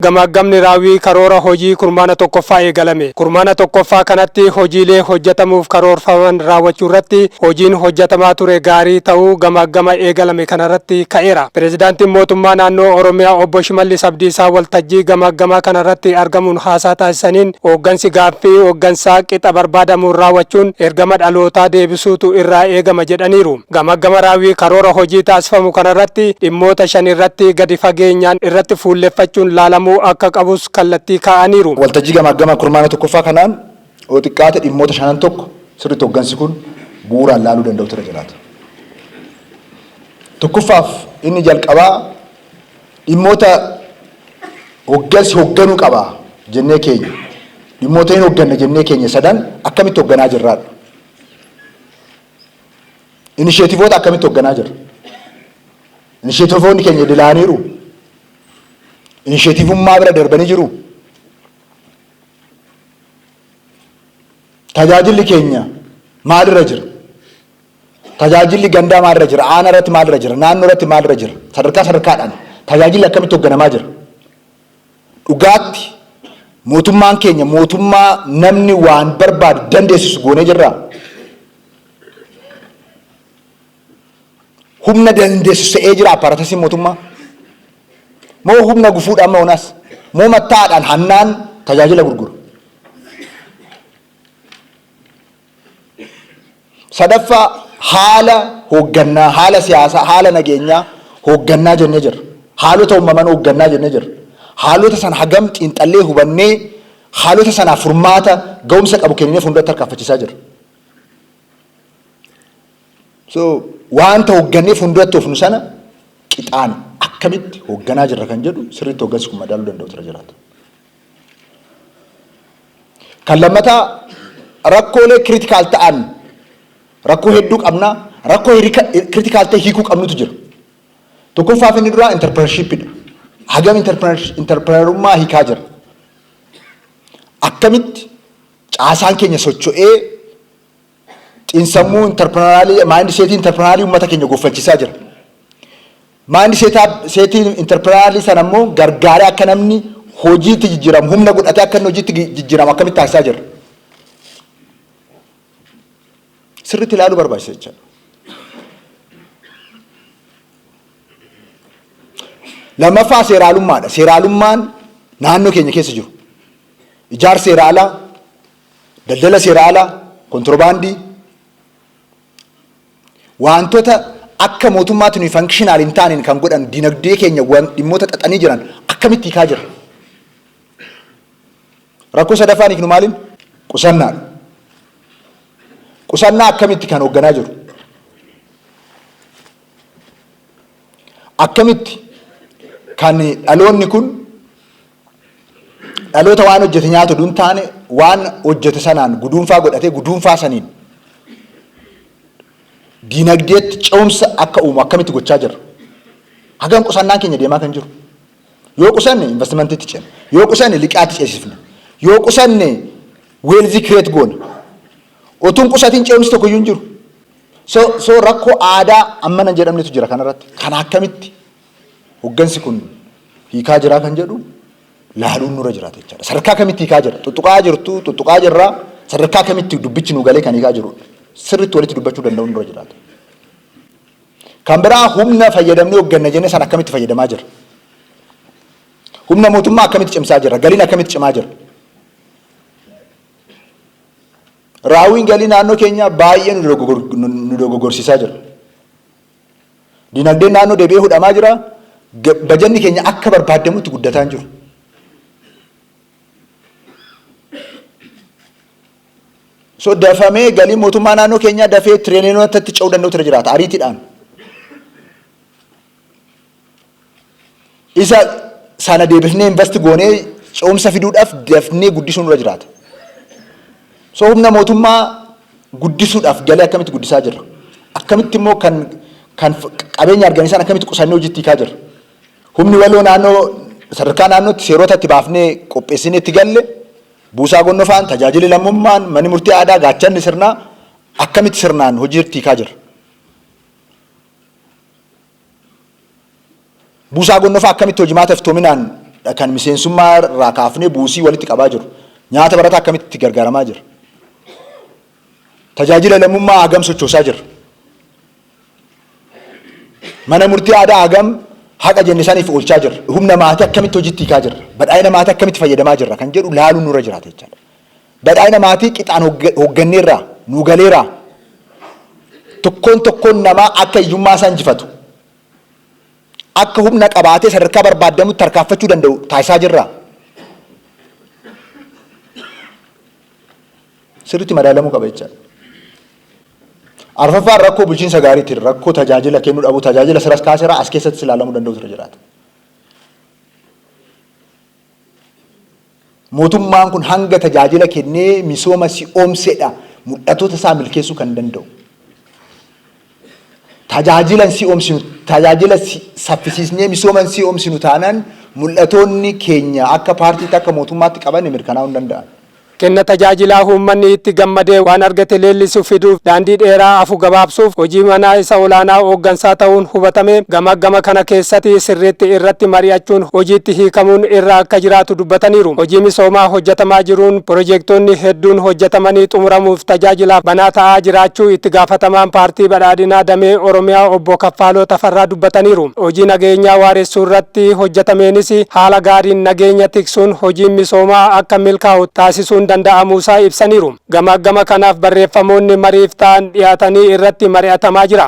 Gamaaggamni raawwii karoora hojii kurmaana tokkoffaa eegalame. Kurmaana tokkoffaa kanatti hojiilee hojjetamuuf karoorfaman raawwachuu irratti hojiin hojjetamaa ture gaarii ta'uu gamaaggama eegalame kanarratti ka'eera. Pireezidaantiin mootummaa naannoo Oromiyaa obbo Shimallis Abdiisaa waltajjii gamaaggamaa kanarratti argamuun haasaa taasisaniin hooggansi gaaffii hooggansaa qixa barbaadamuun raawwachuun ergama dhalootaa deebisuutu irraa eegama jedhaniiru. Gamaaggama raawwii karoora hojii taasifamu kanarratti dhimmoota shan irratti gadi fageenyaan irratti fuulleffachuun laalamuu akka qabus kallattii kaa'aniiru. Waltajjii gamaaggama kurmaana tokkoffaa kanaan yoo xiqqaate dhimmoota shanan tokko sirriitti hooggansi kun bu'uuraan laaluu danda'utu irra jiraata. Tokkoffaaf inni jalqabaa dhimmoota hooggansi hoogganuu qaba jennee keenya dhimmoota hin hoogganne jennee keenya sadan akkamitti hoogganaa jirraadha. Inisheetivoota akkamitti hoogganaa jirra? Inisheetivoonni keenya dilaaniiru. Inisheetivummaa bira darbanii jiru. Tajaajilli keenya maalirra jira? Tajaajilli gandaa maalirra jira? Aanaa irratti maalirra jira? Naannoo irratti maalirra jira? Sadarkaa sadarkaadhaan tajaajilli akkamitti hoogganamaa jira? Dhugaatti mootummaan keenya mootummaa namni waan barbaadu dandeessisu goonee jirraa? Humna dandeessisu ta'ee jira apparaatasiin mootummaa? Moo humna gufuudhaan amma onaas? Moo mattaa'aadhaan hannaan tajaajila gurgura? Sadaffaa haala hooggannaa, haala siyaasaa, haala nageenyaa hooggannaa jennee jirra. Haalota uumaman hooggannaa jennee jirra. Haalota sana hagam xiinxallee hubannee haalota sanaaf furmaata ga'umsa qabu kenninee fuulduratti tarkaanfachiisaa jirra. So wanta hooggannee fuulduratti oofnu sana qixaan akkamitti hoogganaa jirra kan jedhu sirriitti hooggansi kun madaaluu danda'u irra jiraata. Kan lammataa rakkoolee critical ta'an rakkoo hedduu qabna rakkoo critical ta'e hiikuu qabnutu jira. Tokkoffaaf inni duraa entrepreneurshipidha. Hagam entrepreneurummaa hiikaa jira. Akkamitti caasaan keenya socho'ee xiinsammuu entrepreneurialii mindsetii entrepreneurialii uummata keenya gonfachiisaa jira. Mindsetii entrepreneurialii sana immoo gargaaree akka namni hojiitti jijjiiramu humna godhatee akka inni hojiitti jijjiiramu akkamitti taasisaa jira. Sirriitti ilaaluu barbaachisa jechaadha. Lammaffaa seeraalummaadha. Seeraalummaan naannoo keenya keessa jiru. Ijaarsa seera alaa, daldala seera alaa, kontiroobaandii, wantoota akka mootummaatti nuyi functional hin taaneen kan godhan dinagdee keenya dhimmoota xaxanii jiran akkamitti hiikaa jira? Rakkoo sadaffaan hiiknu maaliin? Qusannaadha. Qusannaa akkamitti kan hoogganaa jiru? Akkamitti kan dhaloonni kun dhaloota waan hojjete nyaatu duun taane waan hojjete sanaan guduunfaa godhatee guduunfaa saniin diinagdeetti ce'umsa akka uumu akkamitti gochaa jirra? Hagam qusannaan keenya deemaa kan jiru? Yoo qusanne investmentiitti ceena. Yoo qusanne liqaatti ceesifna. Yoo qusanne wealth create goona. Otuun qusatiin ce'umsi tokko iyyuu hin jiru. So rakkoo aadaa ammana jedhamnetu jira kanarratti. Kana akkamitti hoggansi kun hiikaa jiraa kan jedhu laaluun nurra jiraata jechaadha. Sadarkaa kamitti hiikaa jira? Tuttuqaa jirtu, tuttuqaa jirra. Sadarkaa kamitti dubbichi nu galee kan hiikaa jiru? Sirriitti walitti dubbachuu danda'uun nurra jiraata. Kan biraa humna fayyadamnee hogganna jennee sana akkamitti fayyadamaa jira? Humna mootummaa akkamitti cimsaa jira? Galiin akkamitti cimaa jira? Raawwiin galii naannoo keenyaa baay'ee nu dogoggorsiisaa jira. Dinagdeen naannoo deebi'ee hudhamaa jira. Bajanni keenya akka barbaadamutti guddataa hin jiru. So dafamee galii mootummaa naannoo keenyaa dafee tiriliyoonotatti ce'uu danda'utu irra jiraata ariitiidhaan. Isa sana deebifnee invest goonee ce'umsa fiduudhaaf dafnee guddisuun irra jiraata. So humna mootummaa guddisuudhaaf galii akkamitti guddisaa jirra? Akkamitti immoo kan qabeenya arganii akkamitti qusannee hojiitti hiikaa jirra? Humni waloo naannoo sadarkaa naannootti seerota itti baafnee qopheessinee itti galle buusaa gonnofaan tajaajilli lammummaan manni murtii aadaa gaachanni sirnaa akkamitti sirnaan hojiitti hiikaa jira? Buusaa gonnofaa akkamitti hojimaata iftoominaan Kan miseensummaa irraa kaafnee buusii walitti qabaa jiru. Nyaata barataa akkamitti itti gargaaramaa jira? Tajaajila lammummaa hagam sochoosaa jira? Mana murtii aadaa hagam haqa jenne saniif oolchaa jirra? Humna maatii akkamitti hojiitti hiikaa jirra? Badhaadhina maatii akkamitti fayyadamaa jirra? Kan jedhu laaluun nurra jiraata jechaadha. Badhaadhina maatii qixaan hoogganneerraa, nuu galeeraa. Tokkoon tokkoon namaa akka hiyyummaa isaa injifatu, akka humna qabaatee sadarkaa barbaadamutti tarkaanfachuu danda'u taasisaa jirra. Sirriitti madaalamuu qaba jechaadha. Arfaffaan rakkoo bulchiinsa gaariitiin rakkoo tajaajila kennuu dhabuu, tajaajila siras kaaseera, as keessattis ilaalamuu danda'u irra jiraata. Mootummaan kun hanga tajaajila kennee misooma si'oomsedha mul'atoota isaa milkeessuu kan danda'u. Tajaajila hin si'oomsinu, tajaajila saffisiisnee misooma hin si'oomsinu taanaan mul'atoonni keenya akka paartiitti, akka mootummaatti qaban mirkanaa'uu hin danda'an. Kenna tajaajilaa uummanni itti gammadee waan argate leellisu fiduuf, daandii dheeraa hafu gabaabsuuf hojii manaa isa olaanaa hooggansaa ta'uun hubatame gamaggama kana keessatti sirriitti irratti mari'achuun hojiitti hiikamuun irra akka jiraatu dubbataniiru. Hojii misoomaa hojjetamaa jiruun piroojeektoonni hedduun hojjetamanii xumuramuuf tajaajilaaf banaa ta'aa jiraachuu itti gaafatamaan Paartii Badhaadhinaa Damee Oromiyaa Obbo Kaffaaloo Tafarraa dubbataniiru. Hojii nageenyaa waaressuu irratti hojjetameenis haala gaariin nageenya tiksuun hojiin misoomaa akka milkaa'u taasisuun danda'amuusaa ibsaniiru. Gamaggama kanaaf barreeffamoonni mariif ta'an dhiyaatanii irratti mari'atamaa jira.